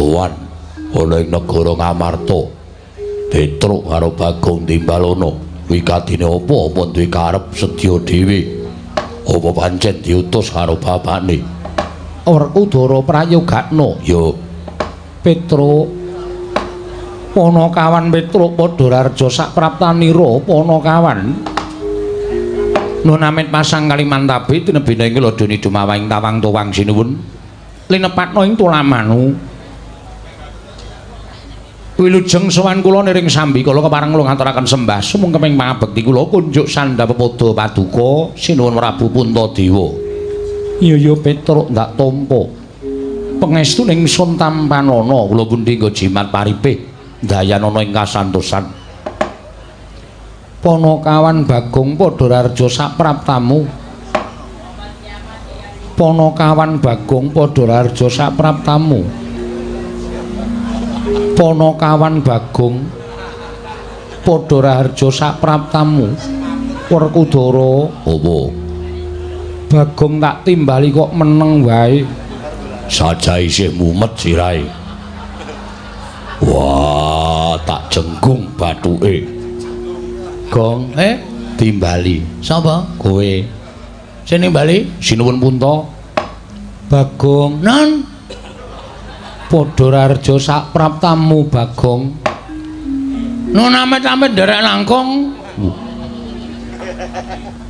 Sowan ana ing negara Ngamarta. Petruk karo Bagong timbalono. Wigatine apa apa duwe karep sedya dhewe? Apa pancen diutus karo bapakne? Werkudara prayogakna. Ya. Petruk Panakawan Petruk padha raharja sapraptanira Panakawan. Nun amit pasang Kalimantabe tinebina ing ladoni dumawahing tawang tuwang sinuwun linepatna ing tulamanu. Wilujeng sowan kula niring sambi kala kepareng kula ngaturaken sembah sumungkeming pangabekti kula kunjuk sandha pepada paduka sinuwun Prabu Puntadewa. Iya ya Petruk ndak tampa. Pangestu ning sun tampanana kula pundi nggo jimat paripih dayanana ing kasantosan. Panakawan Bagong padha raharja sapraptamu. Panakawan Bagong padha raharja sapraptamu. Panakawan Bagong padha raharja sapraptamu. Werkudara, apa? Bagong tak timbali kok meneng wae. Saja isih mumet sirahe. Wah, tak jenggung bathuke. Gong, timbali. Sapa? Kowe. Sing nimbali? Sinuwun Punta. Bagong, non. Padha raharja sapraptamu Bagong. Nun amit-amit nderek langkung.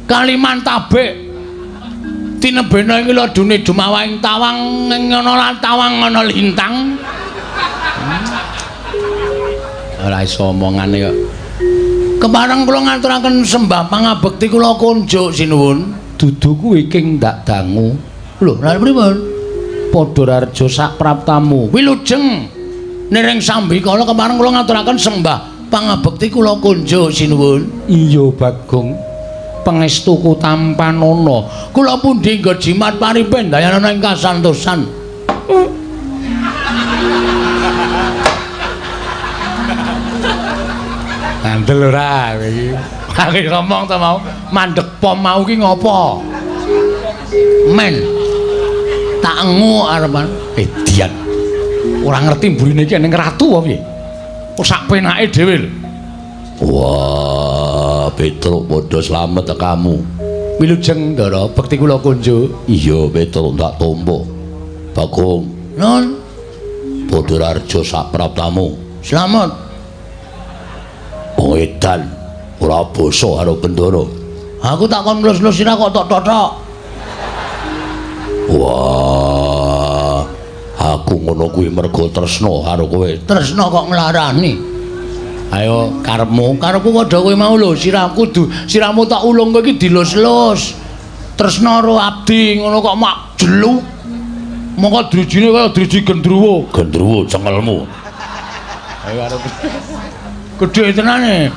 Kalimantabe. Tinebena iki ladune dumawahing tawang ing ana lan tawang ana lintang. Ora iso omongane kok. Kepareng kula ngaturaken sembah pangabekti kula kunjuk sinuwun. Dudu kuwi king ndak dangu. Lho, lha pripun? Padha raharja sapraptamu. Wilujeng niring sambikala kepareng kula ngaturaken sembah pangabekti kula kunjuk sinuwun. Iya Bagong. Pangestuku tampanana. Kula pundi nggo jimat paripe dayanana ing kasantosan. Ngandel ora kowe iki. Aku ngomong ta mau, mandek pom mau ki ngopo? Men. Tak engu arepan. Edian. Ora ngerti mburine iki ning ratu apa piye? Kok sak penake dhewe lho. Wah, Petruk padha slamet kamu. Wilujeng Ndara, bekti kula kunjuk. Iya, Petruk tak tampa. Bagong, non. Padha raharja sapraptamu. Slamet. Wong edan ora basa karo Bendara. Aku tak kon nglus-nglus sira kok tok totok. Wah, aku ngono kuwi mergo tresna karo kowe. Tresna kok nglarani. Ayo karepmu, karepku padha kowe mau lho, sirahku sirahmu tak ulung kowe iki dilus-lus. Tresna karo abdi ngono kok mak jelu. Mongko drijine kaya driji gendruwo. Gendruwo cengelmu. Ayo arep gedhe tenane.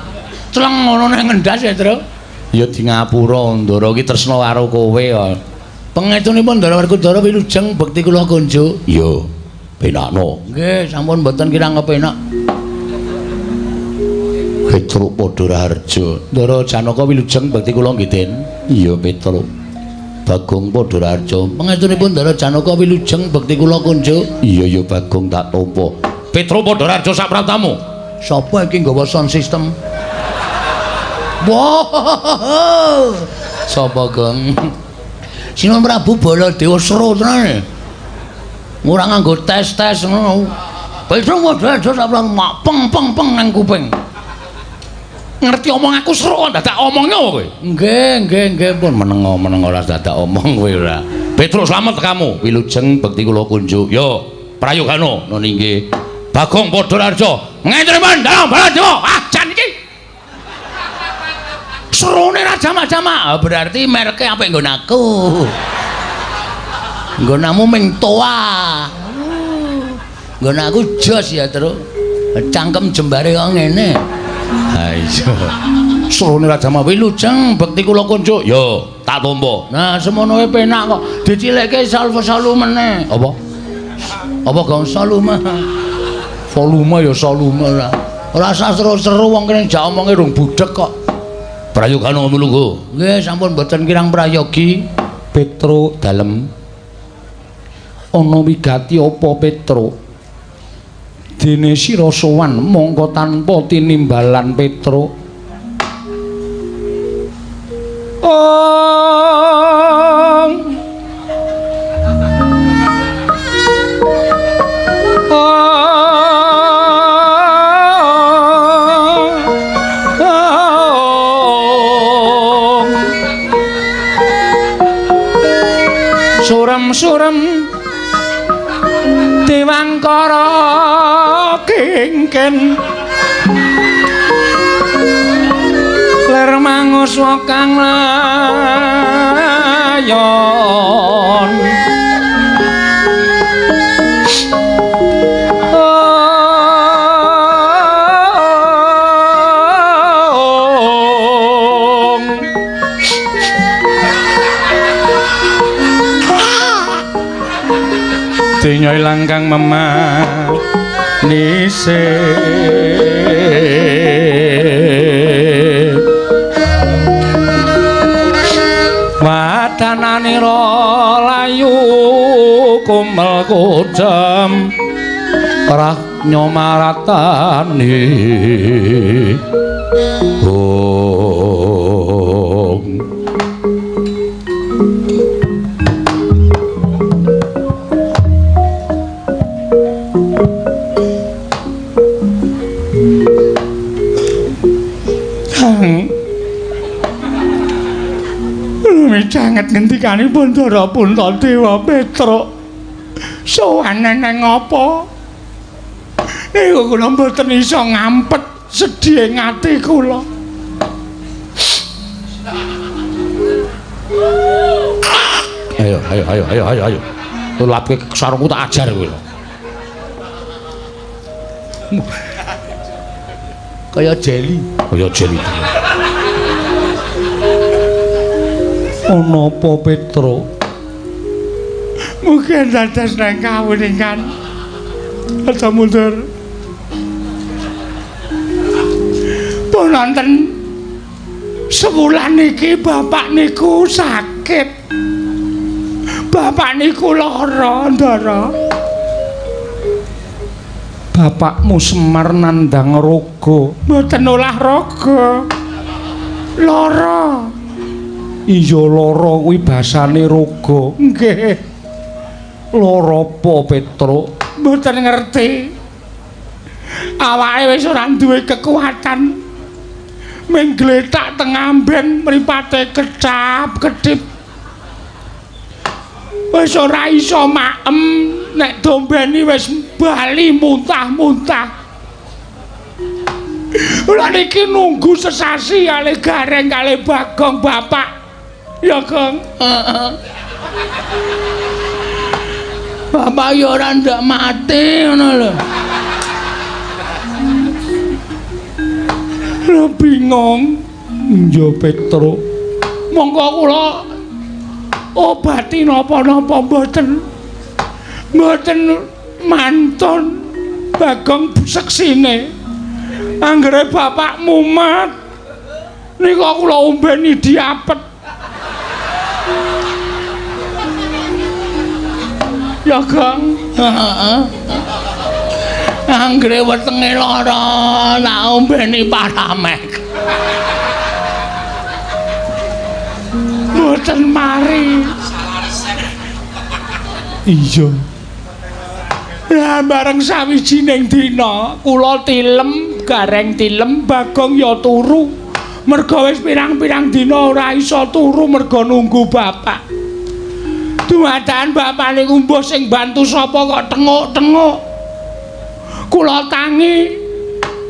Cleng ngono nang ngendas ya, Tru. Ya di ngapura Ndara iki tresna karo kowe kok. Pangestunipun Ndara Werkudara wilujeng bekti kula kunjuk. Iya, penakno. Nggih, sampun mboten kirang kepenak. Petruk padha raharja. Ndara Janaka wilujeng bekti kula nggih, Den. Iya, Petruk. Bagong padha raharja. Pangestunipun Ndara Janaka wilujeng bekti kula kunjuk. Iya, ya Bagong tak tampa. Petruk padha raharja sapraptamu. Sapa iki nggawa sound system? Wah. Sapa, Gong? Sinuwun Prabu Baladewa seru tenan. Ora nganggo tes-tes ngono. Petruk padha raharja sapraptamu mak peng peng peng nang kuping. Ngerti omong aku seru kok dadak omongnya apa kowe? Nggih, nggih, nggih pun menengo-menengo ora dadak omong kowe ora. Petruk slamet kamu. Wilujeng bekti kula kunjuk. Yo, prayogano nun inggih. Bagong padha raharja. Ngentriman dalang Baladewa. Ah, jan iki. Serune ra jamak-jamak. Berarti mereke apik nggon aku. Nggonamu ming toa. Nggon aku jos ya, Truk. Cangkem jembare kok ngene. Ha iya. Serune ra jamak wilujeng bekti kula kunjuk. Yo, tak tampa. Nah, semono wae penak kok. Dicilikke salvo-salu meneh. Apa? Apa gong volume? Volume ya volume ora. Ora usah seru-seru wong kene jak omonge rung budhek kok. Prayogana mlungguh. Nggih, sampun mboten kirang prayogi. Petruk dalem. Ana wigati apa Petruk? Dene sira sowan mongko tanpa tinimbalan Petruk. Ong ong surem-surem Dewangkara kingken ler manguswa kang layon. Ong Dinya ilang kang memanise wadananira layu kumel kudem rah nyomaratane. Ong Sanget ngendikanipun Ndara Puntadewa Petruk. Sowan neng apa? Niku kula mboten iso ngampet sedih ing ati kula. Ayo ayo ayo ayo ayo ayo. Tulapke sarungku tak ajar kowe lho. Kaya jeli. Kaya jeli. Ana apa Petruk? Mungkin dados nang kawuningan. Aja mundur. Pun wonten sewulan niki bapak niku sakit. Bapak niku lara, Ndara. Bapakmu Semar nandhang raga. Mboten olah raga. Lara. Iya lara kuwi basane raga. Nggih. Lara apa Petruk? Mboten ngerti. Awake wis ora duwe kekuatan. Ming gletak teng amben mripate kecap-kedip. Wis ora iso maem, nek dombeni wis bali muntah-muntah. Kula niki nunggu sesasi kalih Gareng kalih Bagong bapak. Ya, Gong. Heeh. Bapak ya ora ndak mati ngono lho. Lho bingung. Iya Petruk. Monggo kula obati napa-napa mboten. Mboten mantun Bagong seksine. Anggere bapak mumat nika kula ombeni diapet. Ya, Gong. Heeh. Anggere wetenge lara tak ombeni Paramek. Mboten mari. Iya. Lah bareng sawijining dina kula tilem, Gareng tilem, Bagong ya turu. Merga wis pirang-pirang dina ora iso turu merga nunggu bapak. Dumadakan bapak niku mbuh sing bantu sapa kok tenguk-tenguk. Kula tangi.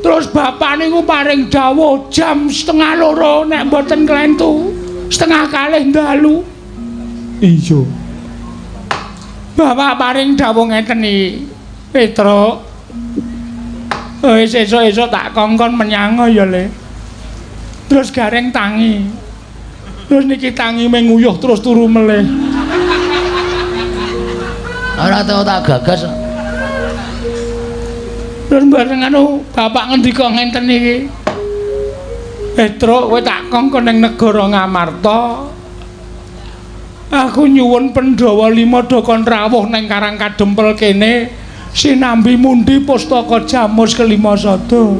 Terus bapak niku paring dawuh jam 1:30 nek mboten klentu, 1:30 dalu. Iya. Bapak paring dawuh ngeten iki, Petruk. Wis esuk-esuk tak kongkon menyang ya, Le. Terus Gareng tangi. Terus niki tangi menguyuh terus turu melih. Ora tau tak gagas. Terus bareng anu bapak ngendika ngenten iki. Petruk, kowe tak kongkon ning negara Ngamarta. Aku nyuwun Pandhawa 5 do kon rawuh ning Karang Kadempel kene. Sinambi mundi pustaka Jamus kelima sada.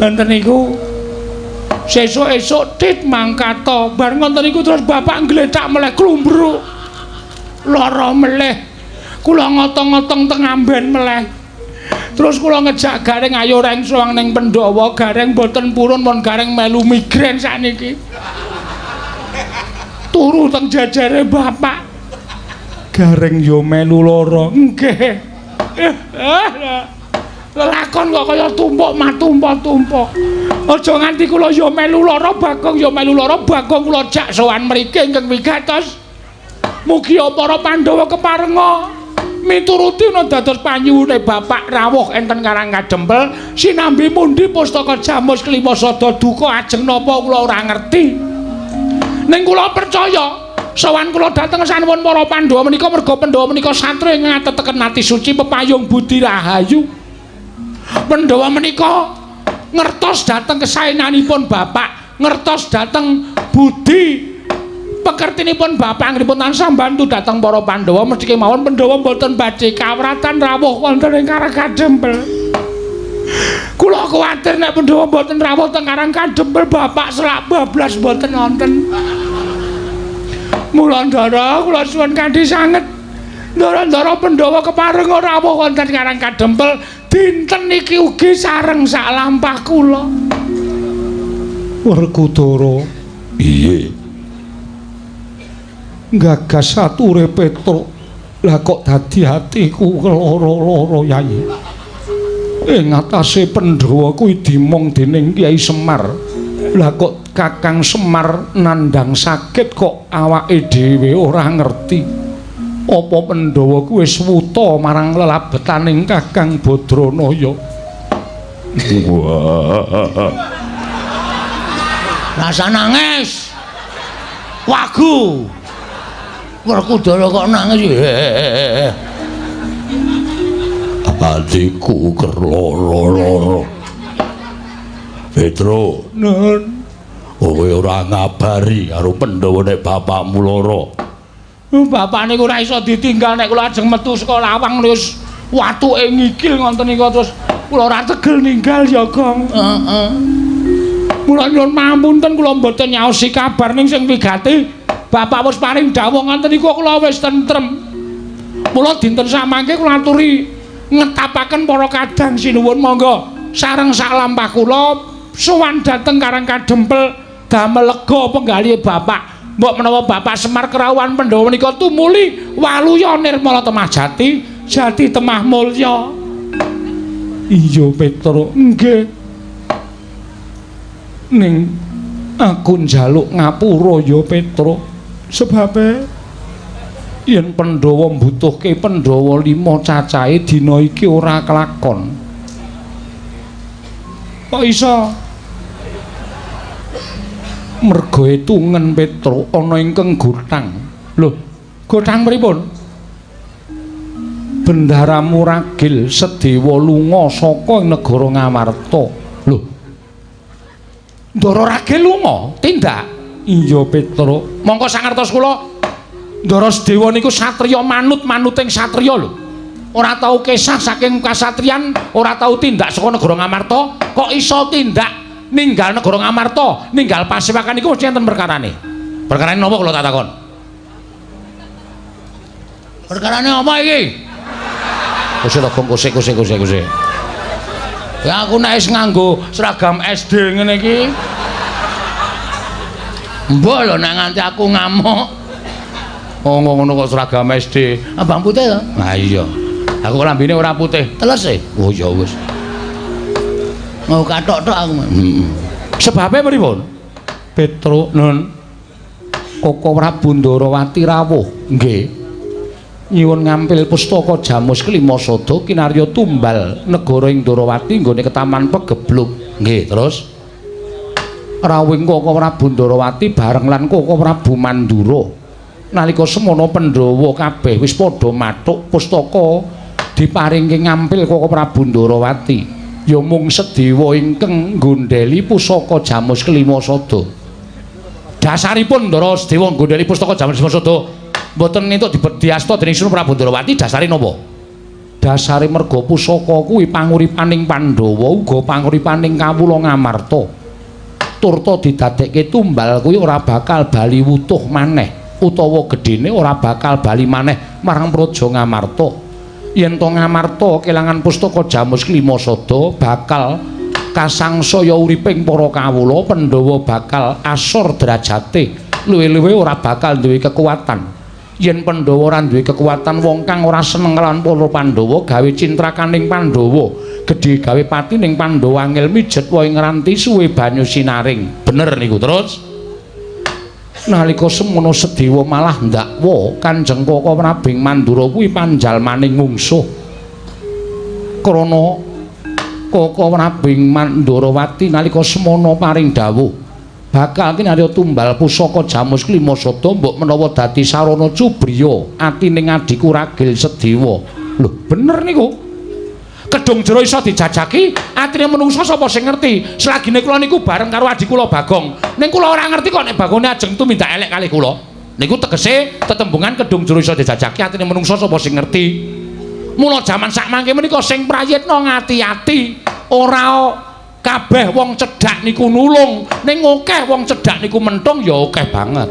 Enten niku sesuk-esuk tit mangkata. Bar ngoten niku terus bapak nggletak meleh klumbruk. Lara meleh. Kula ngotong-ngotong teng amben meleh. Terus kula ngejak Gareng ayo reng sowan ning Pandhawa, Gareng mboten purun mon Gareng melu migrain sakniki. Turu teng jajare bapak. Gareng yo melu lara. Nggih. Lelakon kok kaya tumpuk matumpuk-tumpuk. Aja nganti kula yo melu lara, Bagong yo melu lara, Bagong kula jak sowan mriki ingkang wigatos. Mugi para Pandhawa keparenga mituruti ana dados panyuwune bapak rawuh enten Karang Kadempel sinambi mundi pustaka Jamus kelima sada duka ajeng napa kula ora ngerti. Ning kula percaya sowan kula dhateng sanuwun para Pandhawa menika merga Pandhawa menika satriya ingkang ateteken ati suci pepayung budi rahayu. Pandhawa menika ngertos dhateng kesaenanipun bapak, ngertos dhateng budi pekertinipun bapak anggenipun tansah mbantu dhateng para Pandhawa mesti kemawon Pandhawa mboten badhe kawratan rawuh wonten ing Karang Kadempel. Kula kuwatir nek Pandhawa mboten rawuh teng Karang Kadempel bapak selak bablas mboten wonten. Mula ndara kula suwun kanthi sanget. Ndara-ndara Pandhawa keparenga rawuh wonten Karang Kadempel dinten niki ugi sareng sak lampah kula. Werkudara. Piye? Gagas ature Petruk. Lah kok dadi atiku keloro-loro Yai. Ing atase Pandhawa kuwi dimong dening Kyai Semar. Lah kok Kakang Semar nandhang sakit kok awake dhewe ora ngerti. Apa Pandhawa kuwi wis wuta marang lelabetaning Kakang Badranaya? Wah. Rasa nangis. Wagu. Werkudara kok nangis. Atiku kerloro-loro. Petro, Nun, kowe ora ngabari karo Pandhawa nek bapakmu lara. Bapak niku ora iso ditinggal nek kula ajeng metu saka lawang wis watuke ngikil ngoten niku terus kula ora tegel ninggal ya, Gong. Heeh. Mula nyuwun pangapunten kula mboten nyaosi kabar ning sing wigati bapak wis paring dawuh ngoten niku kula wis tentrem. Mula dinten samangke kula aturi ngetapaken para kadang sinuwun monggo sareng sak lampah kula sowan dhateng Karang Kadempel damel lega penggalihe bapak. Mbok menawa bapak Semar kerawuhan Pandhawa menika tumuli waluya nirmala temah jati, jati temah mulya. Iya Petruk, nggih. Ning aku njaluk ngapura ya Petruk. Sebabe yen Pandhawa mbutuhke Pandhawa 5 cacahe dina iki ora kelakon. Kok iso? Merga etungen Petruk ana ingkang gothang. Lho, gothang pripun? Bendahara Muragil Sedewa lunga saka negara Ngamarta. Lho. Ndara Ragil lunga? Tindak. Iya Petruk. Mongko sangertos kula Ndara Sedewa niku satriya manut-manuting satriya lho. Ora tau kesah saking kasatriyan, ora tau tindak saka negara Ngamarta, kok iso tindak ninggal negara Ngamarta, ninggal pasewakan niku mesti enten perkarane. Perkarane napa kula tak takon? Perkarane apa iki? Kose to, Gong, kose kose kose kose. Ya aku nek wis nganggo seragam SD ngene iki. Mbok lho nek nganti aku ngamuk. Oh ngono kok seragam SD. Abang putih to? Ha iya. Aku lambene ora putih. Teles e. Oh ya wis. Mau kathok tok aku. Heeh. Sebabe pripun? Petruk nun Koko Prabu Ndarawati rawuh. Nggih. Nyuwun ngampil pustaka Jamus kelima sada kinarya tumbal negara ing Ndarawati nggone ketaman Pegebluk. Nggih, terus rawuhing Koko Prabu Ndarawati bareng lan Koko Prabu Mandura. Nalika semono Pandhawa kabeh wis padha mathuk pustaka diparingke ngampil Koko Prabu Ndarawati. Ya mung Sedewa ingkang nggondheli pusaka Jamus kelima sada. Dasaripun Ndara Sedewa nggondheli pustaka Jamus kelima sada mboten entuk dibedhi asta dening Sunu Prabu Ndarawati dasare napa? Dasare merga pusaka kuwi panguripaning Pandhawa uga panguripaning kawula Ngamarta. Turta didadekke tumbal kuwi ora bakal bali wutuh maneh utawa gedhene ora bakal bali maneh marang Praja Ngamarta. Yen to Ngamarta kelangan pustaka Jamus Klima Sada bakal kasangsaya uriping para kawula, Pandhawa bakal asor derajate, luwe-luwe ora bakal duwe kekuatan. Yen Pandhawa ora duwe kekuatan, wong kang ora seneng kelawan para Pandhawa gawe cintrakaning Pandhawa, gedhe gawe patining Pandhawa angel mijet wae ngranti suwe banyu sinaring. Bener niku. Terus nalika semono Sedewa malah ndakwa Kanjeng Kaka Prabing Mandura kuwi panjalmaning mungsuh. Krana Kaka Prabing Mandurawati nalika semono paring dawuh bakal kinarya tumbal pusaka Jamus Klima Sada mbok menawa dadi sarana cubriya atine adhiku Ragil Sedewa. Lho, bener niku. Kedung jero iso dijajaki, atine menungsa sapa sing ngerti? Selagine kula niku bareng karo adhi kula Bagong. Ning kula ora ngerti kok nek Bagone ajeng tumindak elek kalih kula. Niku tegese tetembungan kedung jero iso dijajaki, atine menungsa sapa sing ngerti? Mula jaman sakmangke menika sing prayitna ngati-ati, ora kabeh wong cedhak niku nulung, ning akeh wong cedhak niku mentung ya akeh banget.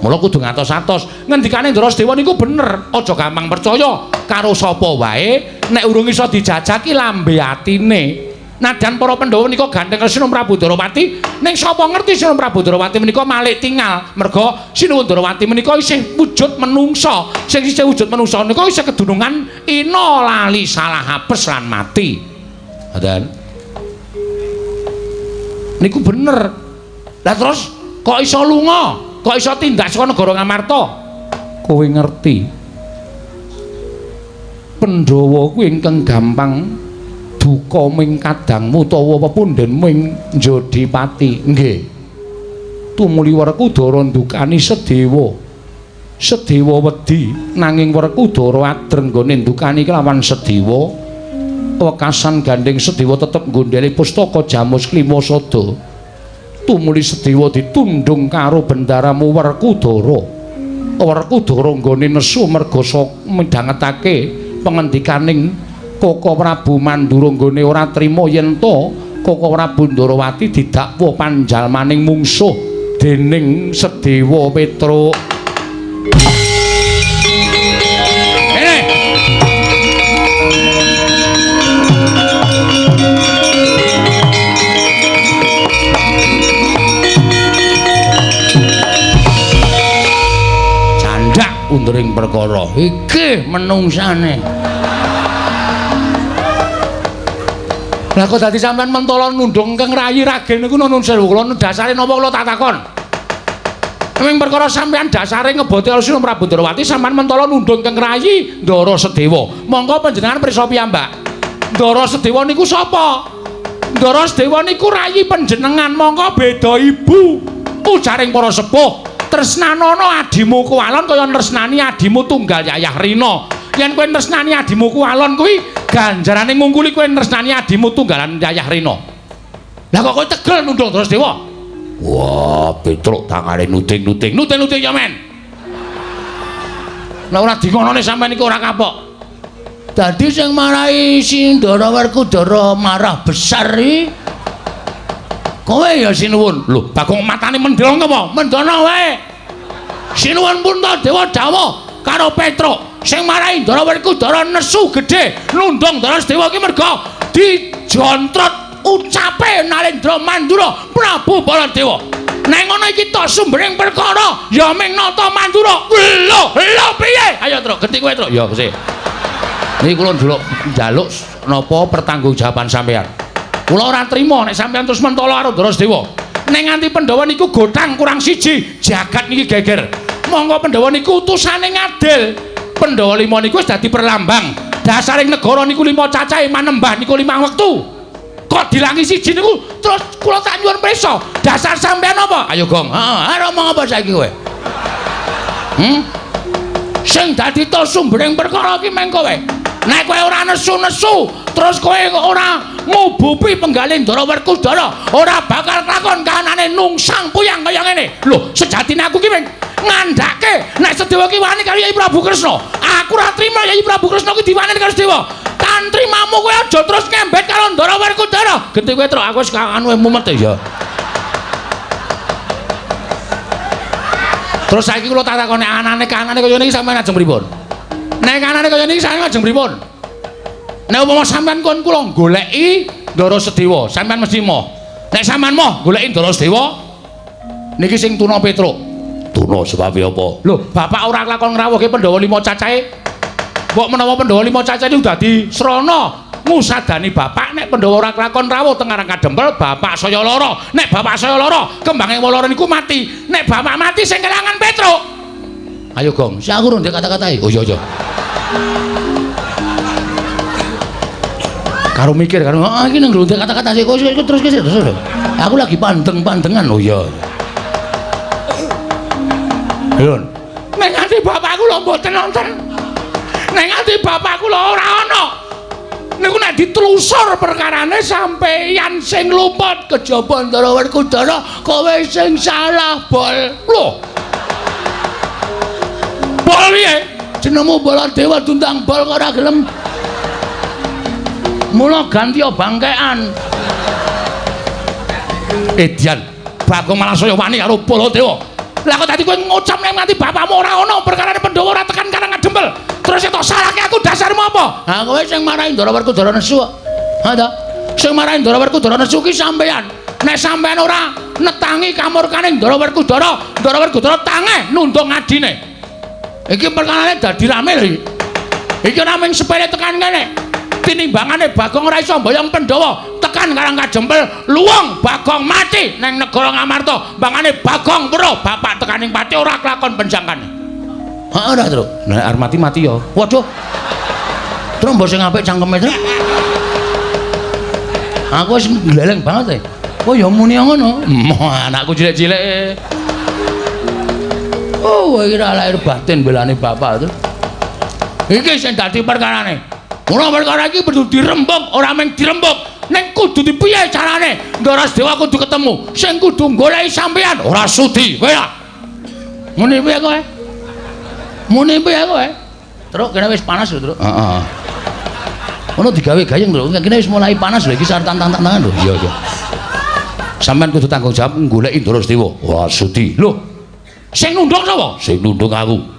Mula kudu ngatos-atos. Ngendikane Ndara Sedewa niku bener, aja gampang percaya karo sapa wae nek urung iso dijajaki lambe atine. Nadan para Pandhawa menika gandeng Sinuwun Prabu Darawati, ning sapa ngerti Sinuwun Prabu Darawati menika malik tingal, merga Sinuwun Darawati menika isih wujud menungsa. Sing isih wujud menungsa menika isih kedunungan ina lali salah apes lan mati. Ngoten. Niku bener. Lah terus kok iso lunga? Kok iso tindak saka negara Ngamarta? Kowe ngerti. Pandhawa kuwi ingkang gampang duka ming kadangmu utawa pepundhen ming Jodipati. Nggih. Tumuli Werkudara ndukani Sedewa. Sedewa wedi nanging Werkudara adreng nggone ndukani kelawan Sedewa. Wekasan gandeng Sedewa tetep nggondheli pustaka Jamus Klima Sada. Tumuli Sedewa ditundung karo bendaramu Werkudara. Werkudara nggone nesu merga midhangetake pengendikaning Kaka Prabu Mandura nggone ora trima yen to Kaka Prabu Ndarawati didakwa panjalmaning mungsuh dening Sedewa Petruk. Candak undering perkara iki menungsane. Lah kok dadi sampean mentala nundung keng rayi ragil niku nun sewu kula dasare napa kula tak takon. Ming perkara sampean dasare ngeboti Sinuwun Prabu Ndarawati sampean mentala nundung keng rayi Ndara Sedewa. Monggo panjenengan pirsa piyambak. Ndara Sedewa niku sapa? Ndara Sedewa niku rayi panjenengan, monggo beda ibu. Ujaring para sepuh, tresnanono adimu kuwalon kaya tresnani adimu tunggal Yayah Rina. Yen kowe tresnani adimu kuwalon kuwi ganjarane ngungkuli kowe tresnani adimu tunggalan Yayah Rina. Lah kok kowe tegel nundung Ndara Sedewa? Wah, Petruk tangane nuting-nuting. Nuting-nuting ya men. Lah ora dingonone sampean iku ora kapok. Dadi sing marahi si Ndara Werkudara marah besar iki kowe ya Sinuwun. Lho, Bagong matane mendhong apa? Mendhono wae. Sinuwun Puntadewa dawuh karo Petruk sing marahi Ndara Werkudara nesu gedhe nundung Ndara Sedewa iki merga dijontrot ucape Nalendra Mandura Prabu Baladewa. Nek ngono iki tok sumbering perkara ya ming nata Mandura. Lho, lho piye? Ayo Truk, genti kowe Truk. Ya sih. Niki kula njaluk napa pertanggungjawaban sampean. Kula ora trima nek sampean terus mentala karo Ndara Sedewa. Nek nganti Pandhawa niku gotang kurang siji, jagat niki geger. Monggo Pandhawa niku utusane ngadil. Pandhawa lima niku wis dadi perlambang. Dasaring negara niku lima cacahe manembah niku 5 wektu. Kok dilangi siji niku terus kula tak nyuwun prisa. Dasar sampean apa? Ayo Gong. Heeh, arep omong apa saiki kowe? Sing dadi to sumbering perkara iki meng kowe. Nek kowe ora nesu-nesu, terus kowe ora ngubupi penggalih Ndara Werkudara, ora bakal kelakon kahanane nungsang puyang kaya ngene. Lho, sejatine aku ki ngandhake nek Sedewa ki wani karo Yai Prabu Kresna. Aku ora trima Yai Prabu Kresna ki diwaneni karo Sedewa. Tantrimamu kowe aja terus ngembet karo Ndara Werkudara. Genti kowe truk aku wis anu mumet ya. Terus saiki kula tak takoni anane kahanane kaya niki sampeyan ajeng pripun? Nek anane kaya niki sampeyan ajeng pripun? Nek umpama sampeyan kon kula goleki Ndara Sedewa, sampeyan mesti moh. Nek sampeyan moh goleki Ndara Sedewa niki sing tuna Petruk. Tuna sebabe apa? Lho, bapak ora kelakon ngrawuhke Pandhawa 5 cacahe. Mbok menawa Pandhawa 5 cacahe niku dadi srana ngusadani bapak nek Pandhawa ora kelakon rawuh teng Karang Kadempel, bapak saya lara. Nek bapak saya lara, kembange lara niku mati. Nek bapak mati sing kelangan Petruk. Ayo Gong, sik aku rung kata-katai. Oh iya iya. Karo mikir karo ah iki nang ndek kata-kata sik kok terus terus. Aku lagi pandeng-pandengan. Oh iya. Lho. Nek nganti bapakku lho mboten nonton. Nek nganti bapakku lho ora ana. Niku nek ditelusur perkarane sampeyan sing luput kejaba Ndara Werkudara, kowe sing salah, Bol. Lho. Bol piye? Jenengmu Baladewa diundang Bol kok ora gelem. Mula ganti bangkean. Edian, Bagong malah saya wani karo Baladewa. Lah kok dadi kowe ngucap nek nganti bapakmu ora ana perkarane Pandhawa ora tekan Karang Kadempel. Terus tok salahke aku dasarmu apa? Ha kowe sing marahi Ndara Werkudara nesu kok. Ha ta? Sing marahi Ndara Werkudara nesu ki sampeyan. Nek sampeyan ora netangi kamurkane Ndara Werkudara, Ndara Werkudara tangeh nundung adine. Iki perkarane dadi rame lho iki. Iki ora mung sepele tekan kene. Tinimbangane Bagong ora iso mboyong Pandhawa tekan Karang Kadempel, luwung Bagong mati nang negara Ngamarta. Mbangane Bagong weruh bapak tekaning pati ora kelakon penjangkane. Heeh ora, Truk. Nek arep mati mati ya. Waduh. Truk mbok sing apik cangkeme, Truk. Aku wis gleleng banget e. Oh ya muni ngono. Anakku cilik-cilik. Oh, iki ora lahir batin belane bapak, Truk. Iki sing dadi perkarane. Mula perkara iki kudu dirembug, ora mung dirembug, ning kudu dipiye carane? Ndara Sedewa kudu ketemu, sing kudu goleki sampeyan ora sudi, kowe ya. Muni piye kowe? Muni piye kowe? Truk kene wis panas lho, Truk. Heeh. Ono digawe gayeng lho, kene wis mulai panas lho iki sareng tantang-tantangan lho. Iya, iya. Sampeyan kudu tanggung jawab goleki Ndara Sedewa. Ora sudi. Lho. Sing nundung sapa? Sing nundung aku.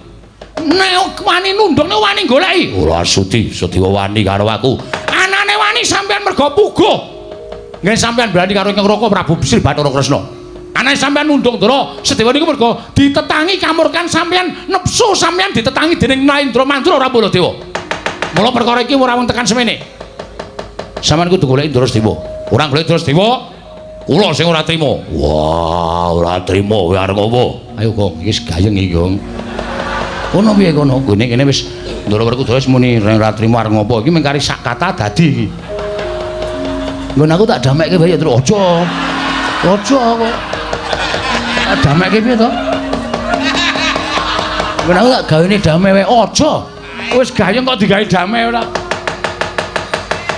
Nek wani nundung nek wani goleki. Ora sudi, Sedewa wani karo aku. Anane wani sampeyan mergo puguh. Nggih sampeyan berani karo Ingkang Raka Prabu Sri Bathara Kresna. Anane sampeyan nundung Ndara Sedewa niku mergo ditetangi kamurkan sampeyan, nepsu sampeyan ditetangi dening Naindra Mandra ora Baladewa. Mula perkara iki ora wong tekan semene. Sampeyan kudu goleki Ndara Sedewa. Ora goleki Ndara Sedewa, kula sing ora trima. Wah, ora trima kowe arep apa? Ayo Gong, iki wis gayeng iki, Gong. Kono piye kono? Gone kene wis Ndara Werkudara wis muni ora trima arep ngopo. Iki mung kari sak kata dadi iki. Nggon aku tak damekke wae ya, Truk. Aja. Aja kowe. Tak damekke piye to? Nggon aku tak gawene dame wae. Aja. Wis gayeng kok digawe dame ora.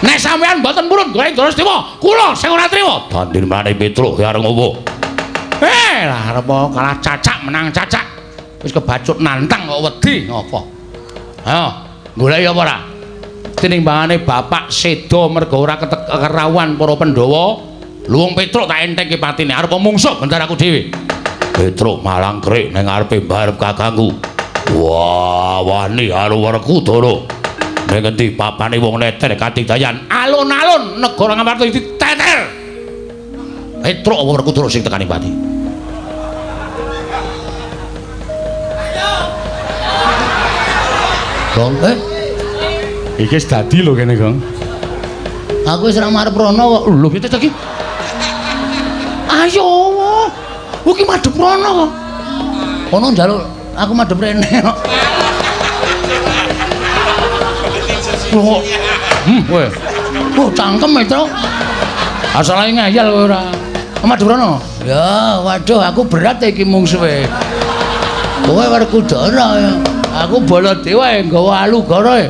Nek sampeyan mboten purun golek Ndara Sedewa, kula sing ora trima. Tandir mrane Petruk kowe arep ngopo? Lah arep kalah cacak menang cacak. Wis kebacut nantang kok wedi ngopo. Ayo, goleki apa ora? Tinimbangane bapak seda mergo ora kerawuhan para Pandhawa, luwung Petruk tak entengke patine arep mungsuh bentar aku dhewe. Petruk malang krik ning ngarepe mbarep kakangku. Wah, wani karo Werkudara. Ning endi papane wong neter katidayan? Alun-alun negara Ngamarta diteter. Petruk apa Werkudara sing tekani pati? Gong, iki wis dadi lho kene, Gong. Aku wis ora marep rono kok. Lho, piye to iki? Ayo, iki madhep rono kok. Kono njaluk aku madhep rene kok. Lho, kowe. Oh, cangkem e, Truk. Asale ngeyel kowe ora. Madhep rono. Ya, waduh aku berat iki mungsuhe. Kowe Werkudara ya. Aku Baladewa e nggawa alugara e.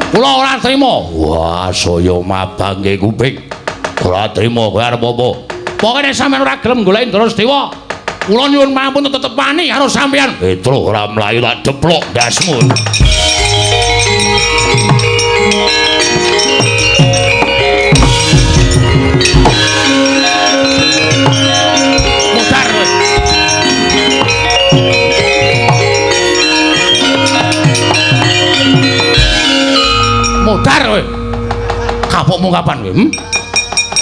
Kula ora trima. Wah, saya mabangke kuping. Ora trima kowe arep apa? Pokoke nek sampeyan ora gelem goleki Ndara Sedewa, kula nyuwun pangapunten tetep wani karo sampeyan. Petruk ora mlayu tak deplok ndasmu. Mudar kowe. Mudar kowe. Kapokmu kapan kowe?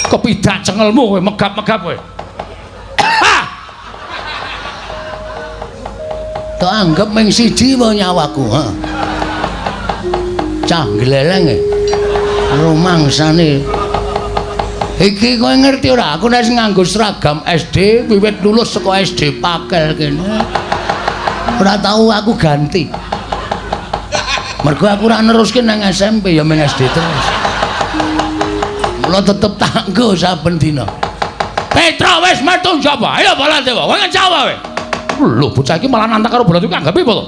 Kepidak cengelmu kowe megap-megap kowe. Tak anggap ming siji wae nyawaku, ha. Cah gleleng e. Rumangsane. Iki kowe ngerti ora? Aku nek nganggo seragam SD wiwit lulus saka SD Pakel kene. Ora tau aku ganti. Mergo aku ora neruske nang SMP ya ming SD terus. Mula tetep tak nggo saben dina. Petruk wis metu njaba. Ayo Baladewa, kowe ngejawa kowe. Lho, bocah iki malah nantang karo Baladewa anggape apa to?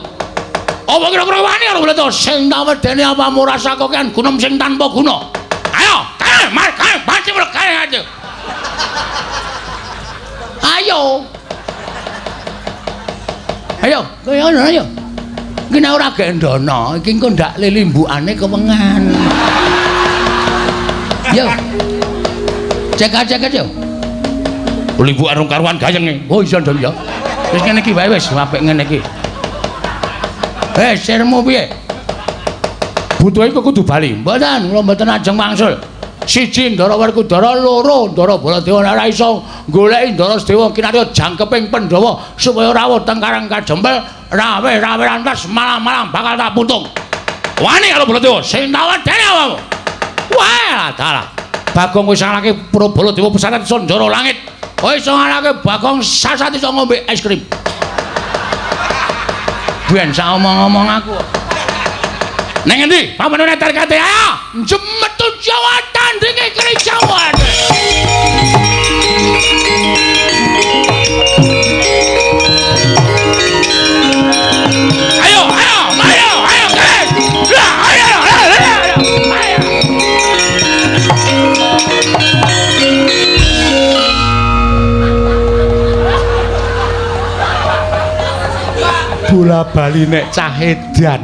Apa kira-kira wani karo Baladewa? Sing tak wedeni apamu rasa kokean gunem sing tanpa guna. Ayo, kae, mar, kae, mati kae aja. Ayo. Ayo, kowe ngono ayo. Iki nek ora gendono, iki engko ndak lilimbukane kewengan. Yo. Cek-cek yo. Limbukan rung karuan gayenge. Oh iya ndong ya. Wis ngene iki wae wis apik ngene iki. Eh, sirmu piye? Butuhe kok kudu bali. Mboten, kula mboten ajeng wangsul. Siji Ndara Werkudara, loro Ndara Baladewa ora iso goleki Ndara Sedewa kinarya jangkeping Pandhawa supaya rawuh teng Karang Kajempel, rawe-rawe rantas malam-malam bakal tak putung. Wani karo Baladewa sing tak wedeni awakmu. Wah, dalah. Bagong wis ngalahke Baladewa pesantren Sanjara Langit. Kowe iso ngalahke Bagong sasat iso ngombe es krim. Ben sak omong-omong aku. Neng endi? Pamane tarkate ayo. Jemetu Jawa tandinge keri Jawa. Ayo, ayo, ayo, ayo, guys. Ayo, ayo, ayo, ayo. Bola bali nek cah edan.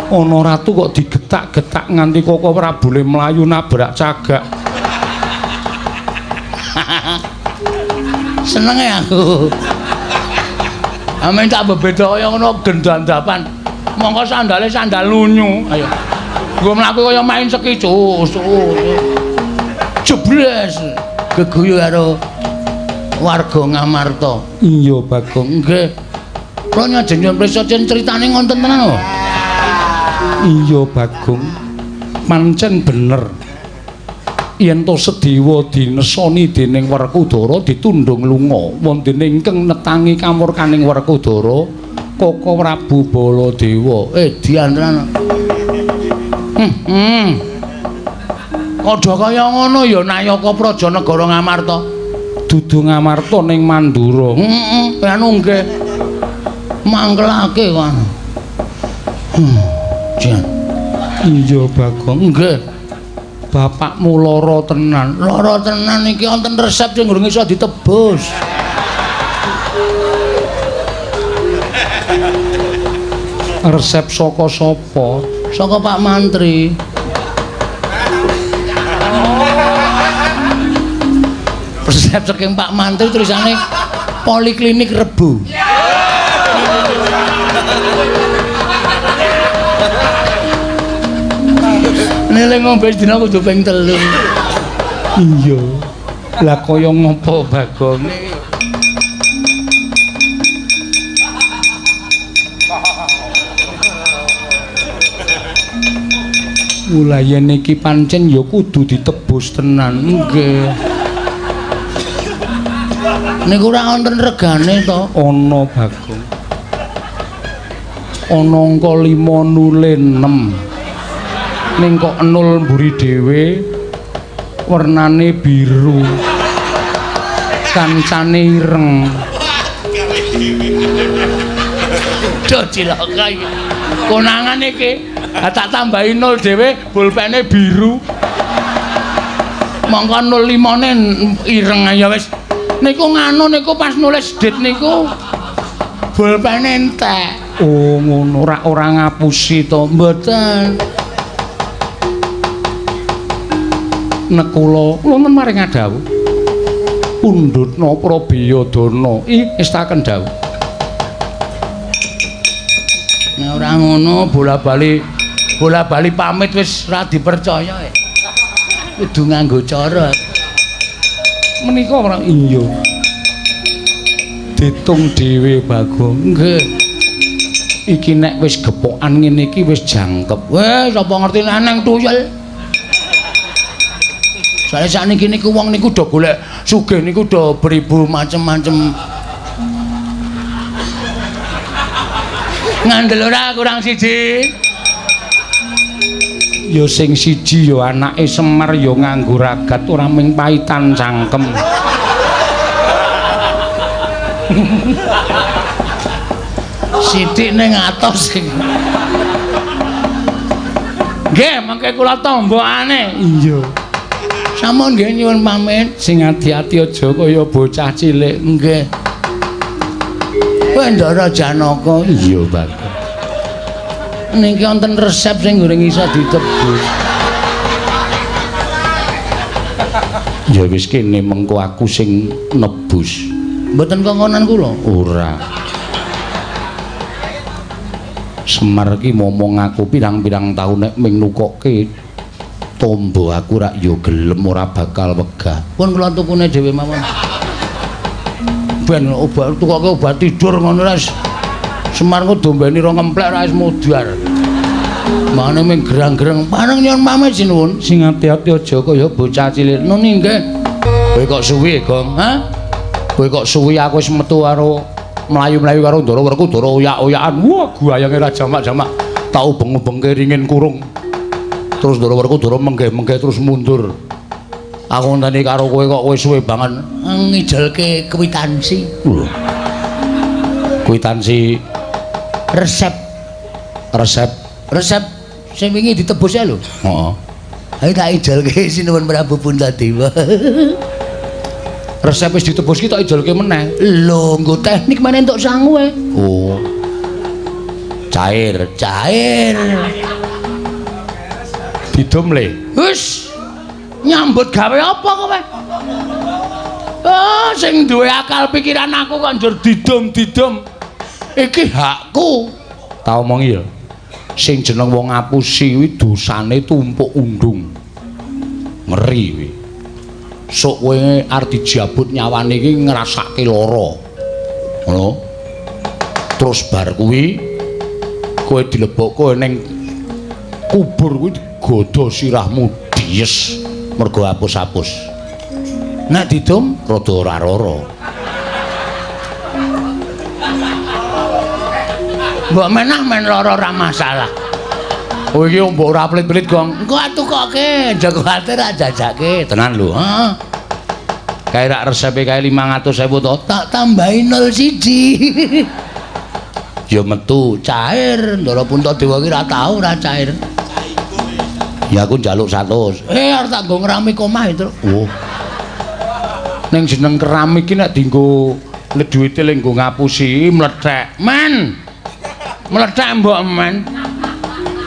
Ana ratu kok digetak-getak nganti koko Prabule mlayu nabrak cagak. Senenge aku. Amen tak bebeda kaya ngono gendandapan. Mongko sandale sandal lunyu. Ayo. Nggo mlaku kaya main ski cus. Jebles geguyu karo warga Ngamarta. Iya, Bagong. Nggih. Kula nyajeng nyuwun prisa critane ngonten tenan lho. Iya, Bagong. Pancen bener. Yen to Sedewa dinesoni dening Werkudara ditundhung lunga, wonten ingkang netangi kamurkaning Werkudara Koko Prabu Baladewa. Dian tenan. Padha kaya ngono ya Nayaka Praja Negara Ngamarta. Dudu Ngamarta ning Mandura. Heeh, anu nggih. Mangkelake kok. Jan. Iya, Bagong. Nggih. Bapakmu lara tenan. Lara tenan iki wonten resep sing durung iso ditebus. Resep saka sapa? Saka Pak Mantri. Resep saking Pak Mantri tulisane Poliklinik Rebo. Nele ngombe dina kudu ping 3. Iya. Lah kaya ngopo Bagong? Mula yen iki pancen ya kudu ditebus tenan. Nggih. Niku ora wonten regane to? Ana Bagong. Ana angka 5 nule 6. Ning kok 0 mburi dhewe wernane biru. Kancane ireng. Duh cilaka iki. Konangan iki. Ha tak tambahi 0 dhewe, pulpene biru. Mongko 05-ne ireng ya wis. Niku nganu niku pas nulis dit niku pulpene entek. Oh ngono, ora ngapusi to? Mboten. Nekula wonten maring adhawuh. Pundhutna Prabiyadana. Ih, estaken dawuh. Nek ora ngono bola-bali pamit wis ora dipercaya. Kudu nganggo cara. Menika ora iya. Ditung dhewe Bagong. Nggih. Iki nek wis gepokan ngene iki wis jangkep. Weh, sapa ngerti nek nang tuyul. Soale sakniki niku wong niku do golek sugih niku do beribu macem-macem. Ngandel ora kurang siji. Ya sing siji ya anake Semar ya nganggo ragat ora ming paitan cangkem. Sithik ning atos iki. Nggih, mengke kula tombokane. Iya. Sampun nggih nyuwun pamit. Sing ati-ati aja kaya bocah cilik. Nggih. Kowe Ndara Janaka. Iya, Bagong. Niki wonten resep sing goreng iso ditebus. Ya wis kene mengko aku sing nebus. Mboten kongkonan kula? Ora. Semar ki momong aku pirang-pirang taun nek ming nukokke tombo aku rak ya gelem ora bakal wegah. Pun kula tukune dhewe mawon. Ben obat tukoke obat tidur ngono ra. Semar ku dombeni rong ngemplek ra wis mudhar. Mane ming gerang-gerang pareng nyuwun pamit sinuwun. Sing ati-ati aja kaya bocah cilik. Nuni nggih. Kowe kok suwi, Gong? Hah? Kowe kok suwi aku wis metu karo mlayu-mlayu karo Ndara Werkudara oyak-oyakan. Wah, guayange ra jamak-jamak. Tak ubeng-ubengke ringin kurung. Terus Ndara Werkudara menggeh-menggeh terus mundur. Aku ngenteni karo kowe kok kowe suwe banget. Ngijelke kwitansi. Lho. Kwitansi resep. Resep sing wingi ditebus ya lho. Heeh. Ayo tak ijelke sinuwun Prabu Puntadewa. Resep wis ditebus ki tak ijelke meneh. Lho, nggo teknik meneh entuk sangu e. Oh. Cair, cair. Didum le. Wis. Nyambut gawe apa kowe? Oh, sing duwe akal pikiran aku kok njur didum-didum. Iki hakku. Tak omongi ya. Sing jeneng wong ngapusi kuwi dosane tumpuk undung. Ngeri kuwi. Sok kowe arep dijabut nyawane iki ngrasake lara. Ngono. Terus bar kuwi kowe dilebokke ning kubur kuwi digodha sirahmu dies mergo apus-apus. Nek didum rada ora rara. Mbok menah men lara ora masalah. Oh iki mbok ora pelit-pelit, Gong. Engko tukoke, aja kuwatir jajake. Tenan lho. Heeh. Kae rak resepe kae 500.000 to. Tak tambahi 01. Ya metu cair. Ndara Puntadewa ki ora tau ora cair. Ya aku njaluk 100. Arep tak nggo ngeramik omah itu. Oh. Ning jeneng keramik ki nek dienggo duwite le nggo ngapusi mlethek. Men. Mlethek mbok men.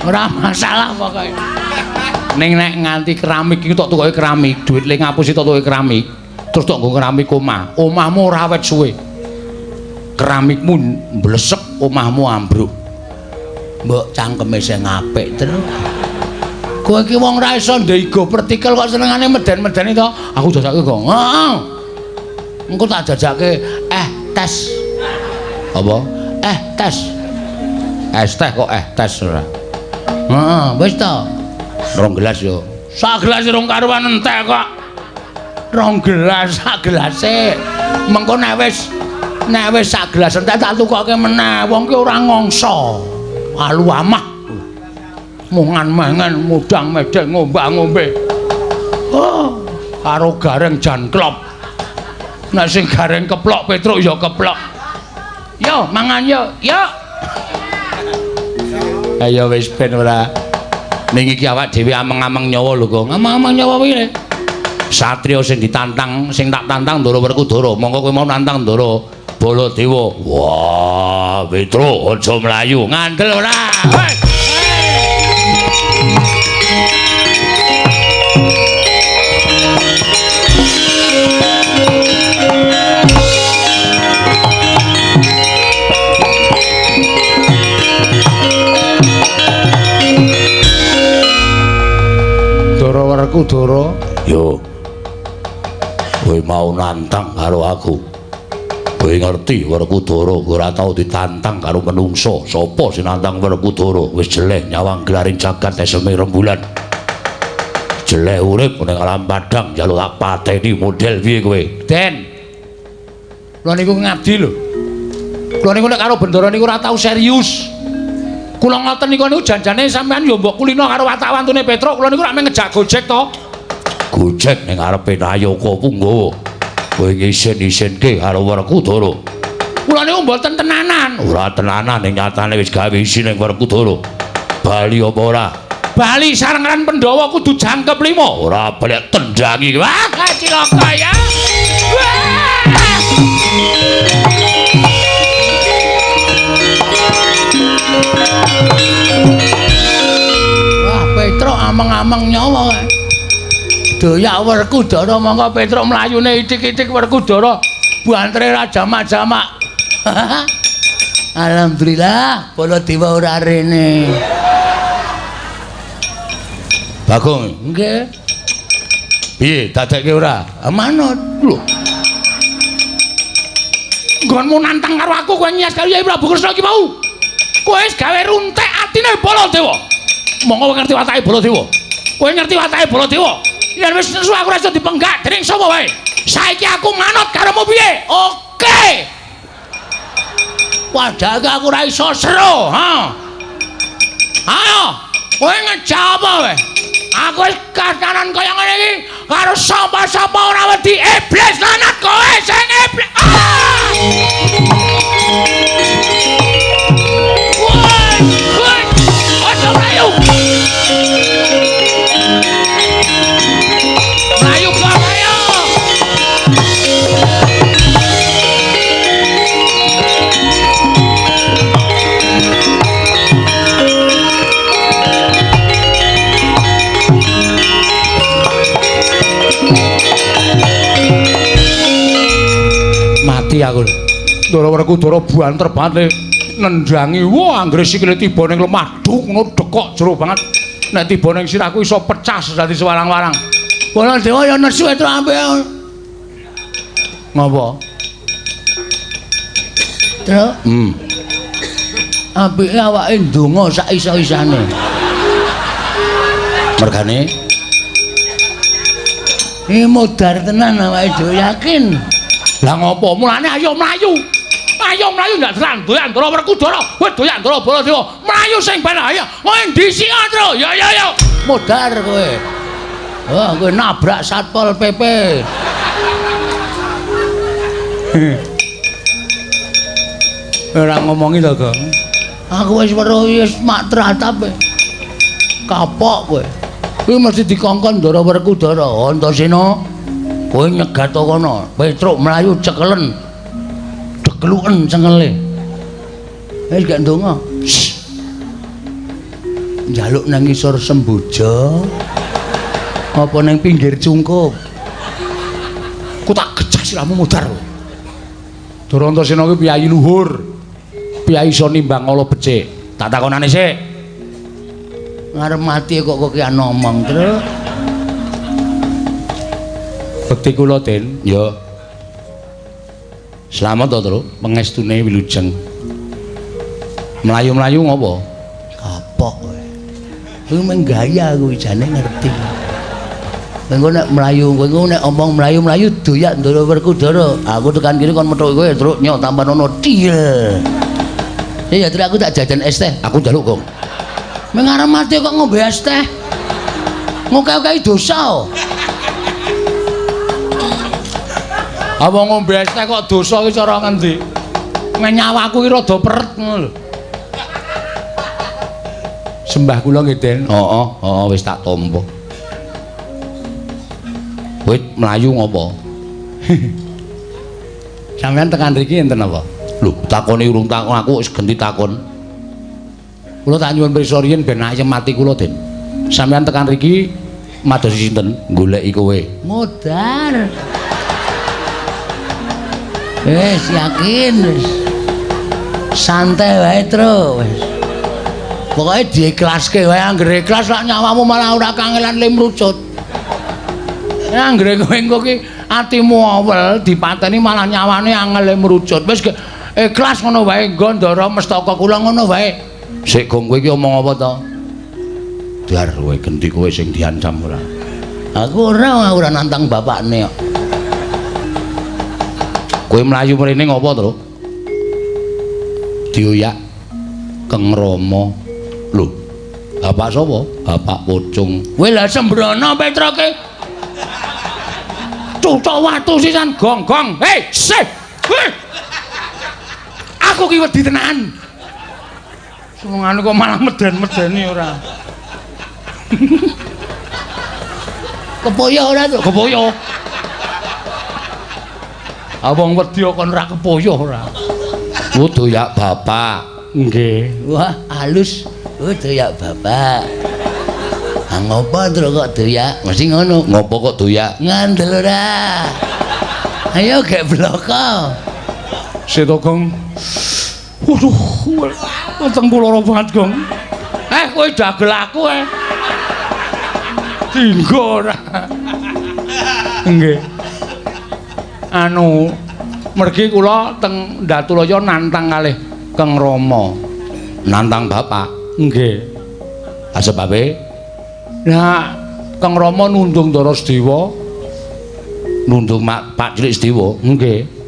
Ora masalah pokoke. Ning nek nganti keramik iki tok tukoke keramik, duit le ngapusi tok tukoke keramik, terus tok nggo keramik omah. Omahmu ora awet suwe. Keramikmu mblesek, omahmu ambruk. Mbok cangkeme sing apik, Tru. Kowe iki wong ra iso ndeigo pertikel kok senengane meden-medeni to. Aku jajake, Gong. Heeh. Engko tak jajake tes. Apa? Tes. Es teh kok tes ora. Heeh, wis to. Rong gelas yo. Sak gelas rong karuan entek kok. Rong gelas sak gelase. Mengko nek wis sak gelas entek tak tukoke meneh. Wong ki ora ngongso. Alu amah. Mungan mangan mudang medeng ngombah-ngombe. Oh, karo gareng jan klop. Nek sing gareng keplok Petruk ya keplok. Yo mangan yo, yo. Ayo wis ben ora. Ning iki awak dhewe ameng-ameng nyawa lho, Gong. Ameng-ameng nyawa piye? Satria sing ditantang, sing tak tantang Ndara Werkudara. Mongko kowe mau nantang Ndara Baladewa. Wah, Petruk aja mlayu. Ngandel ora? Hei! Ndara Werkudara, yo. Kowe mau nantang karo aku. Kowe ngerti Werkudara ora tau ditantang karo menungsa. Sapa sing nantang Werkudara? Wis jeleh nyawang gelaring jagat eseme rembulan. Jeleh urip ning alam padang njaluk tak pateni model piye kowe? Den. Kula niku ngabdi lho. Kula niku nek karo Bendara niku ora tau serius. Kula ngoten niku niku janjane sampean ya mbok kulino karo watak wantune Petruk. Kula niku rak mung ngejak gojek to. Gojek ning ngarepe Nayaka Punggawa. Kowe ngisin-isinke karo Werkudara. Kula niku mboten tenanan. Ora tenanan ning nyatane wis gawe isin ning Werkudara. Bali apa ora? Bali sarengan Pandhawa kudu jangkep 5. Ora balik tendangi. Wah, cilaka ya. Wah! Wah, Petruk ameng-ameng nyawa kae. Doyak Werkudara mongko Petruk mlayune ithik-ithik Werkudara bantere ra jamak-jamak. Alhamdulillah Baladewa ora rene. Bagong, nggih. Piye dadekke ora? Manut. Lho. Nggonmu nantang karo aku kowe nyias karo Yai Prabu Kresna iki mau. Kowe wis gawe runtek atine Baladewa. Monggo kowe ngerti watake Baladewa. Kowe ngerti watake Baladewa. Yen wis nesu aku ora iso dipenggak dening sapa wae. Saiki aku manut karomu piye? Oke. Wadake aku ora iso seru, ha. Ayo, kowe ngejak apa wae? Aku wis kasaran kaya ngene iki karo sapa-sapa ora wedi iblis lanat kowe sing iblis. Ah! Woi, woi, aja mlayu. Mlayu kok ayo. Mati aku lho. Ndara Werkudara banter banget le nendangi. Wah, anggere sikile tiba ning lemah duk ngono dekok jero banget. Nek tiba ning sirahku iso pecah dadi sewarang-warang. Baladewa ya nesu Petruk ampe. Ngopo? Truk. Apike awake ndonga sak iso-isane. Mergane iki modar tenan awake dhewe yakin. Lah ngopo? Mulane ayo mlayu. Ayo mlayu ndak tenan doyak Ndara Werkudara. Kowe doyak Ndara Baladewa. Mlayu sing ben ayo. Kowe ndhisik Tru. Ya ya ya. Modar kowe. Wah, kowe nabrak Satpol PP. Ora ngomongi to, Gong. Aku wis weruh wis mak tratap. Kapok kowe. Kuwi mesti dikongkon Ndara Werkudara. Antasena, kowe nyegat kono. Petruk mlayu cekelen. Degluken cengele. Wis gak ndonga. Njaluk nang ngisor semboja. Apa nang pinggir cungkup? Ku tak gejah sirahmu modar. Ndara Antasena kuwi piyayi luhur. Piyayi iso nimbang ala becik. Tak takonane sik. Ngarep mati kok kokean ngomong, Truk. Bekti kula, Den. Ya. Slamet to, Truk, pengestune wilujeng. Mlayu-mlayu ngopo? Kapok kowe. Kuwi mung gaya kuwi jane ngerti. Engko nek mlayu, kowe engko nek omong mlayu-mlayu doyak Ndara Werkudara. Aku tekan kene kon metuk kowe, Truk, nyok tambah ono til. Ya Truk, aku tak jajan es teh. Aku njaluk, Gong. Meng arep mati kok ngombe es teh. Ngoke-oke dosa. Apa ngombe es teh kok dosa iki cara ngendi? Nyawaku iki rada peret ngono lho. Sembah kula nggih, Den. Heeh, heeh wis tak tampa. Kowe mlayu ngopo? Sampeyan tekan mriki enten apa? Lho, takone urung takon aku wis genti takon. Kula tak nyuwun pirsa riyin ben ayem ati kula, Den. Sampeyan tekan mriki madosi sinten? Goleki kowe. Modar. Wis yakin wis. Santai wae, Tru. Wis. Pokoke diikhlaske wae, anggere ikhlas lak nyawamu malah ora kangelan le mrucut. Anggere kowe engko ki atimu awel dipateni malah nyawane angel le mrucut. Wis ikhlas ngono wae, nggo ndara mestaka kula ngono wae. Sik gong kowe iki omong apa to? Dar kowe genti kowe sing diancam ora. Aku ora nantang bapakne kok. Kowe mlayu mrene ngopo, Tru? Dioyak Keng Rama. Lho, bapak sapa? Bapak Pocung. Kowe lha sembrono Petroke. Cucuk watu sisan gong-gong. Hei, sih. Hei. Aku ki wedi tenan. Sumengane kok malah meden-medeni ora. Kepoyo ora, Tru? Kepoyo. Ah wong wedi kok ora kepoyo ora. Kudu yak bapak. Nggih. Wah, halus. Oh, doyak bapak. Ah ngopo Tru kok doyak? Mesti ngono. Ngopo kok doyak? Ngandel ora. Ayo gek bloko. Seto Gong. Waduh, weteng kula lara banget, Gong. Kowe dagel aku eh. Dinggo ora. Nggih. Anu, mergi kula teng Datulaya nantang kalih Keng Rama. Nantang bapak? Nggih. Ah sebabe? Nah, Keng Rama nundung Ndara Sedewa. Nundung Mak Pak Cilik Sedewa? Nggih.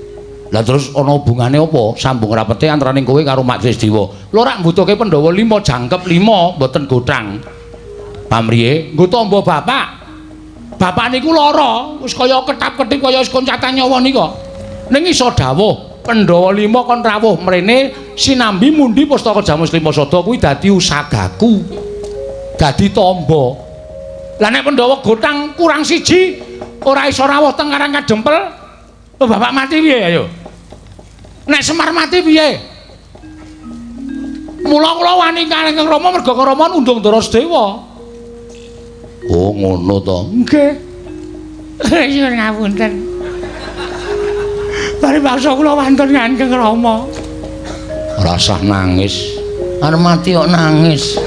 Lah terus ana hubungane apa? Sambung rapete antarane kowe karo Mak Cilik Sedewa. Lho rak mbutuhke Pandhawa 5 jangkep 5 mboten gothang. Pamriye? Nggo tamba bapak. Bapak niku lara, wis kaya ketap-ketip kaya wis koncatan nyawa nika. Ning iso dawuh Pandhawa 5 kon rawuh mrene sinambi mundi pustaka Jamus Lima Sada kuwi dadi usagaku. Dadi tamba. Lah nek Pandhawa gothang kurang siji ora iso rawuh teng Karang Kadempel, bapak mati piye ayo? Nek Semar mati piye? Mula kula wani kalih Kang Rama merga Kang Rama nundung Ndara Sedewa. Oh ngono to. Nggih. Nyuwun ngapunten. Paribasa kula wantun Kang Rama. Rasah nangis. Arep mati kok nangis.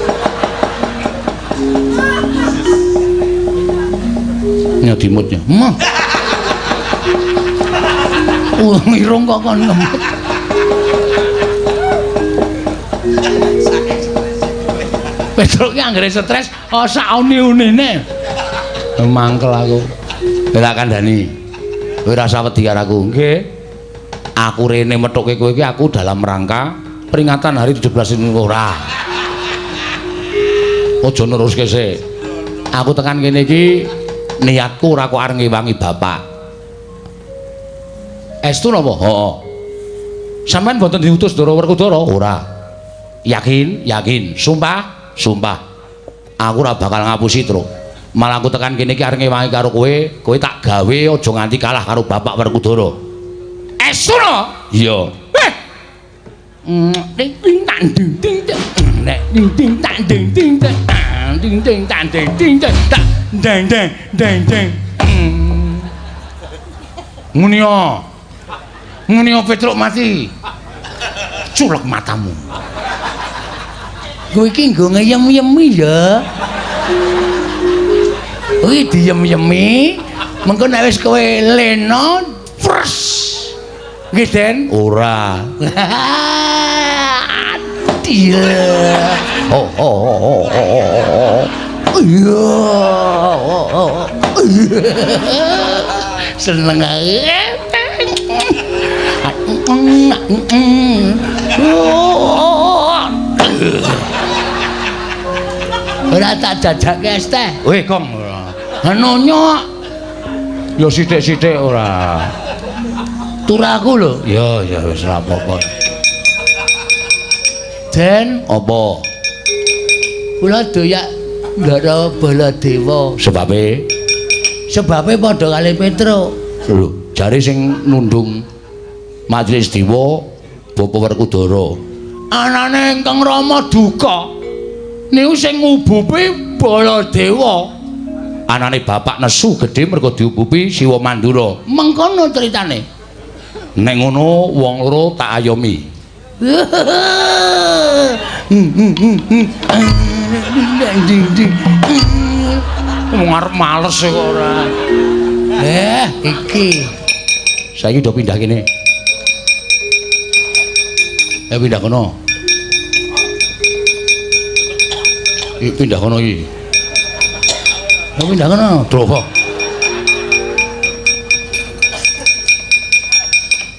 Nyedimutnya. Mah. Irung kok kon ngemut. Petruk ki anggere stres, oh sak uni-unine. Mangkel aku. Kowe tak kandhani. Kowe rasa wedi karo aku. Nggih. Aku rene methuke kowe iki aku dalam rangka peringatan hari 17 ora. Aja neruske sik. Aku tekan kene iki niatku ora kok arep ngewangi bapak. Estu napa? Heeh. Sampeyan mboten diutus Ndara Werkudara? Ora. Yakin? Yakin. Sumpah? Sumpah. Aku ora bakal ngapusi, Truk. Malah aku tekan kene iki arep ngewangi karo kowe, kowe tak gawe aja nganti kalah karo bapak Werkudara. Estu no? Iya. Heh. Ding ding tang ding ding nek ding ding tang ding ding tang ding ding tang ding ding tang deng deng deng deng. Ngene yo. Ngene yo Petruk mati. Culek matamu. Kowe iki nggo ngeyem-yemi ya. Kuwi diyem-yemi, mengko nek wis kowe lena, pres. Nggih, Den. Ora. Adil. Oh oh oh oh oh. Iya. Seneng ae. Ora tak jajake es teh. Weh, Kong. Nonyo. Ya sithik-sithik ora. Turaku lho. Ya, ya wis ora apa-apa. Den, apa? Kula doyak Ndara Baladewa. Sebabe? Sebabe padha kali Petruk. Lho, jare sing nundung majelis dewa Bapak Werkudara. Anane ingkang Rama duka. Niku sing ngubupi Baladewa. Anane bapak nesu gedhe mergo diubupi Siwa Mandura. Mengkono critane. Nek ngono wong loro tak ayomi. Wong arep males kok ora. Iki. Saiki do pindah kene. Pindah kono. Iki pindah kono iki. Pindah kono, Drowo.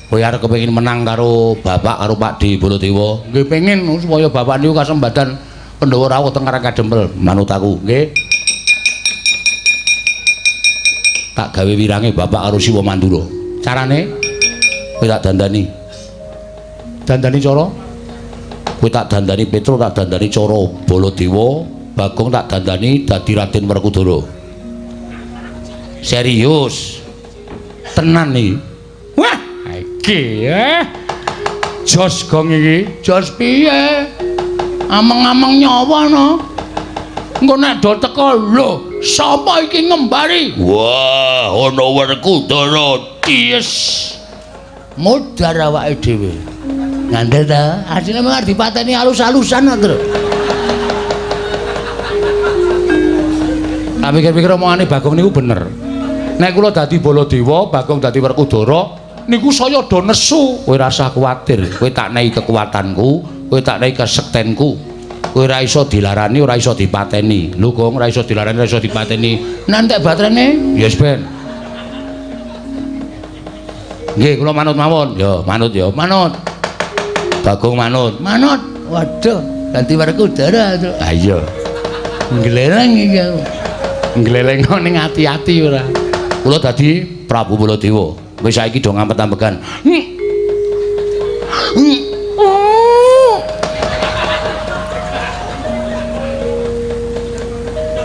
Kowe arep kepengin menang karo bapak karo Pakde Baladewa? Nggih pengin supaya bapak niku kasembadan Pandhawa rawuh teng Karang Kadempel. Manut aku, nggih. Tak gawe wirange bapak karo Siwa Mandura. Carane kowe tak dandani. Dandani cara? Kowe tak dandani Petruk, tak dandani cara Baladewa, Bagong tak dandani dadi Raden Werkudara. Serius. Tenan iki. Wah, iki jos gong iki. Jos piye? Ameng-ameng nyawa no. Engko nek do teko lho, sapa iki ngembari? Wah, ana Werkudara. Yes. Modar awake dhewe. Ngandel ta? Asline mung arep dipateni alus-alusan kok, Tru. Tak pikir-pikir omongane Bagong niku bener. Nek kula dadi Baladewa, Bagong dadi Werkudara, niku saya do nesu. Kowe ora usah kuwatir, kowe tak nehi kekuatanku, kowe tak nehi kesektenku. Kowe ora iso dilarani, ora iso dipateni. Lho Gong, ora iso dilarani, ora iso dipateni. Nantek baterene? Yes ben. Nggih, kula manut mawon. Ya, manut ya, manut. Bagong manut. Manut. Waduh, ganti Werkudara, Tru. Ha iya. Ngleleng iki aku. Ngleleng ning ati-ati ora. Kula dadi Prabu Baladewa. Wis saiki do ngampet-ambekan.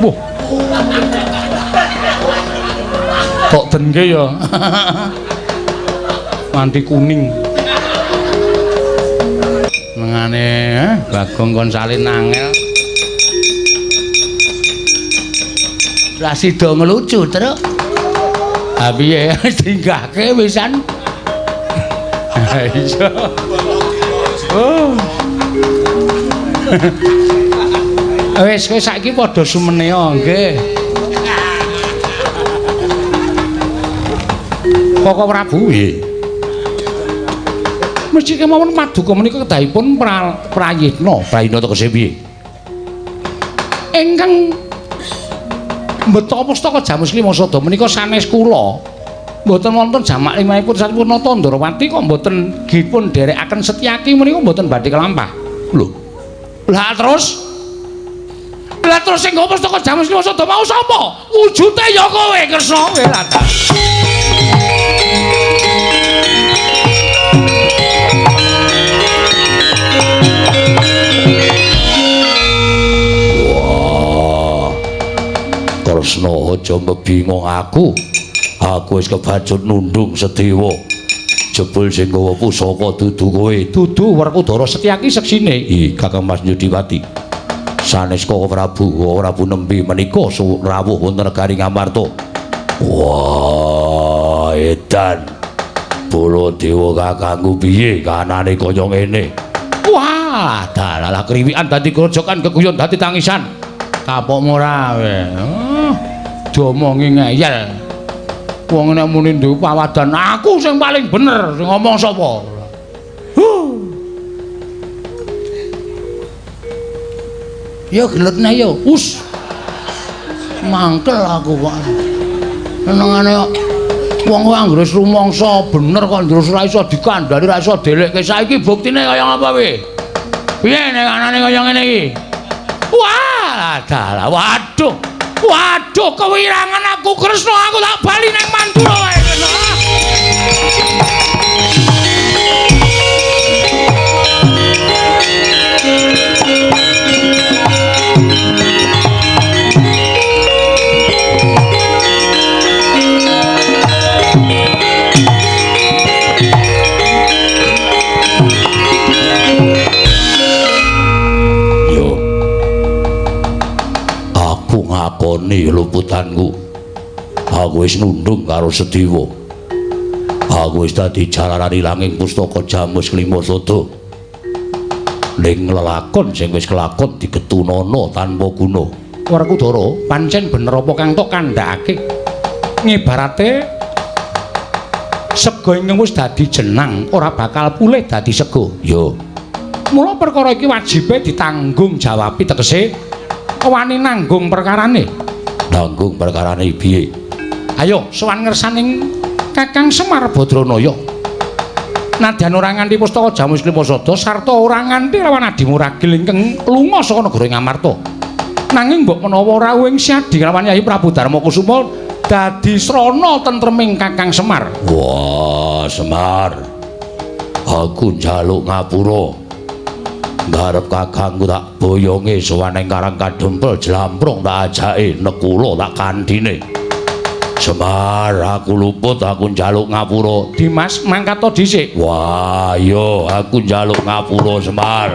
Wah. Kok dengke ya. Nganti kuning. Mengane Bagong kon salin angel. Ra sida ngelucu, Truk. Ha piye dinggahke wisan. Ha iya. Oh. Wis kowe saiki padha sumene nggih. Koko Prabu nggih. Mesti kemawon paduka menika kedahipun prayitna. Prayitna tegese piye? Ingkang mbeta pustaka Jamus Lima Sada menika sanes kula. Mboten wonten jamak limahipun sampurna Tandrawati kok mboten dipun dherekaken Setyaki menika mboten badhe kelampah. Lho. Lah terus? Lah terus sing nggawa pustaka Jamus Lima Sada mau sapa? Wujute ya kowe Kresna kowe lah ta. Kresna aja mbebingung aku. Aku wis kebacut nundung sedewa. Jebul sing nggawa pusaka dudu kowe. Dudu Werkudara Setyaki seksine. Ih, Kakang Mas Nyudiwati. Sanes Koko Prabu, Koko Prabu nembe menika rawuh wonten negari Ngamarta. Wah, edan. Baladewa kakangku piye kanane kaya ngene? Wah, dalah kriwikan dadi grojokan keguyon dadi tangisan. Kapokmu ora kowe. Diomongi ngeyel. Wong nek muni duwe pawadan, aku sing paling bener, sing ngomong sapa? Huh. Ya gelut neh ya. Us. Mangkel aku kok. Senengane kok wong kok anggere rumangsa bener kok ndrus ora iso dikandhani, ora iso delekke. Saiki buktine kaya ngapa piye? Piye nek anane kaya ngene iki? Wah, dalah, waduh. Waduh, kewirangan aku Kresna, aku tak bali nang Mandura wae Kresna. Lakoni luputanku. Aku wis nundung karo Sediwa. Aku wis dadi jalaran ilanging pustaka Jamus Klima Sada. Ning lelakon sing wis kelakon digetunana tanpa guna. Werkudara, pancen bener apa kang tok kandhakake? Ngibarate sega ingkang wis dadi jenang ora bakal pulih dadi sega. Yo. Mula perkara iki wajibe ditanggung jawabi, tegese wani nanggung perkarane. Nanggung perkarane piye? Ayo sowan ngersaning Kakang Semar Badranaya. Nadyan ora nganti pustaka Jamus Klima Sada sarta ora nganti lawan Adimu Ragil ingkang lunga saka negara Ngamarta. Nanging mbok menawa rawuh ing Siadi lawan Yayi Prabu Darma Kusuma dadi srana tentreming Kakang Semar. Wah, Semar. Aku njaluk ngapura. Ngarep kakangku tak boyonge sowan ing Karang Kadempel jlamprong tak ajake nekula tak kandhine. Semar, aku luput, aku njaluk ngapura. Dimas, mangkat to dhisik. Wah, yo aku njaluk ngapura, Semar.